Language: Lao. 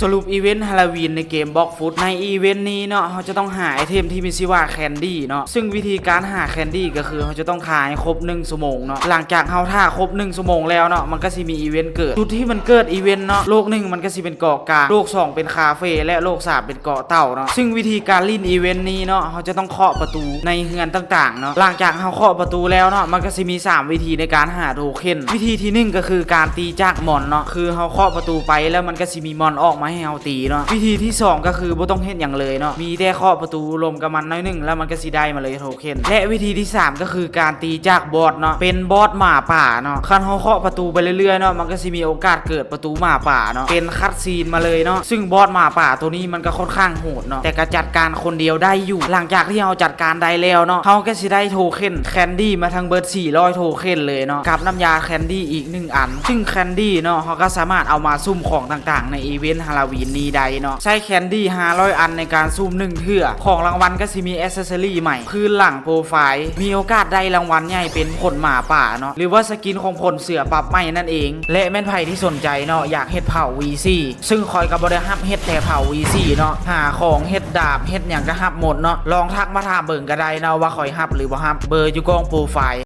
ສະຫຼຸບອີເວັນຮາໂລວີນໃນເກມ Blox Fruit ໃນອີເວັນນີ້ເນາະ ເຮົາຈະຕ້ອງຫາໄອເທັມທີ່ມີຊື່ວ່າ Candy ເນາະ ຊຶ່ງວິທີການຫາ Candy ກໍຄືເຮົາຈະຕ້ອງຖ້າໃຫ້ຄົບໜຶ່ງຊົ່ວໂມງເນາະ. ຫຼັງຈາກເຮົາຖ້າຄົບໜຶ່ງຊົ່ວໂມງແລ້ວເນາະ ມັນກໍຊິມີອີເວັນເກີດ. ຈຸດທີ່ມັນເກີດອີເວັນເນາະ ໂລກໜຶ່ງມັນກໍຊິເປັນເກາະກາງ ໂລກສອງເປັນຄາເຟ ແລະ ໂລກສາມເປັນເກາະເຕົ່າເນາະ. ຊຶ່ງວິທີການຫຼິ້ນອີເວັນນີ້ເນາະ ເຮົາຈະຕ້ອງເຄາະປະຕູໃນເຮືອນຕ່າງໆເນາະ. ຫຼັງຈາກເຮົາເຄາະປະຕູແລ້ວເນາະ ມັນກໍຊິມີສາມວິທີໃນການຫາໂທ ເຄັນ. ວິທີທີໜຶ່ງກໍຄືການຕີຈາກມອນເນາະ ຄືເຮົາເຄາະປະຕູໄປແລ້ວມັນກໍຊິມີມອນອອກມາໃຫ້ເຮົາຕີເນາະ. ວິທີທີສອງກໍຄືບໍ່ຕ້ອງເຮັດຫຍັງເລີຍເນາະ ມີແຕ່ເຄາະປະຕູລົມກັບມັນໜ້ອຍໜຶ່ງ ແລ້ວມັນກໍຊິໄດ້ມາເລີຍໂທ ເຄັນ ແລະ ວິທີທີສາມກໍຄືການຕີຈາກບອດເນາະ ເປັນບອດໝາປ່າເນາະ. ຄັນເຮົາເຄາະປະຕູໄປເລື້ອຍໆເນາະ ມັນກໍຊິມີໂອກາດເກີດປະຕູໝາປ່າເນາະ ເປັນຄັດຊີນມາເລີຍເນາະ. ຊຶ່ງບອດໝາປ່າໂຕນີ້ມັນກໍຄ່ອນຂ້າງໂຫດເນາະ ແຕ່ກໍຈັດການຄົນດຽວໄດ້ຢູ່. ຫຼັງຈາກທີ່ເຮົາຈັດການໄດ້ແລ້ວເນາະ ເຮົາກໍຊິໄດ້ໂທ ເຄັນ Candy ມາທັງເບິດສີ່ຮ້ອຍໂທ ເຄັນເລີຍເນາະ ກັບນ້ຳຢາ Candy ອີກໜຶ່ງອັນ. ຊຶ່ງ Candy ເນາະ ເຮົາກໍສາມາດເອົາມາສຸ່ມຂອງຕ່າງໆໃນອີເວັນຮາໂລວີນນີ້ໄດ້ເນາະ. ໃຊ້ Candy ຫ້າຮ້ອຍອັນໃນການສຸ່ມໜຶ່ງເທື່ອ. ຂອງລາງວັນກໍຊິມີ Accessory ໃໝ່ ພື້ນຫຼັງໂປຣໄຟລ໌ ມີໂອກາດໄດ້ລາງວັນໃຫຍ່ເປັນຂົນໝາປ່າເນາະ ຫຼືວ່າສະກິນຂອງຂົນເສືອປັບໃໝ່ນັ້ນເອງ. ແລະ ແມ່ນໃຜທີ່ສົນໃຈເນາະ ຢາກເຮັດເຜົ່າ VC ຊຶ່ງຂ້ອຍກໍບໍ່ໄດ້ຮັບເຮັດແຕ່ເຜົ່າ VC ເນາະ ຫາຂອງເຮັດດາບເຮັດຫຍັງກໍຮັບໝົດເນາະ. ລອງທັກມາຖາມເບິ່ງກໍໄດ້ເນາະ ວ່າຂ້ອຍຮັບຫຼືບໍ່ຮັບ ເບີຢູ່ກ້ອງໂປຣໄຟລ໌.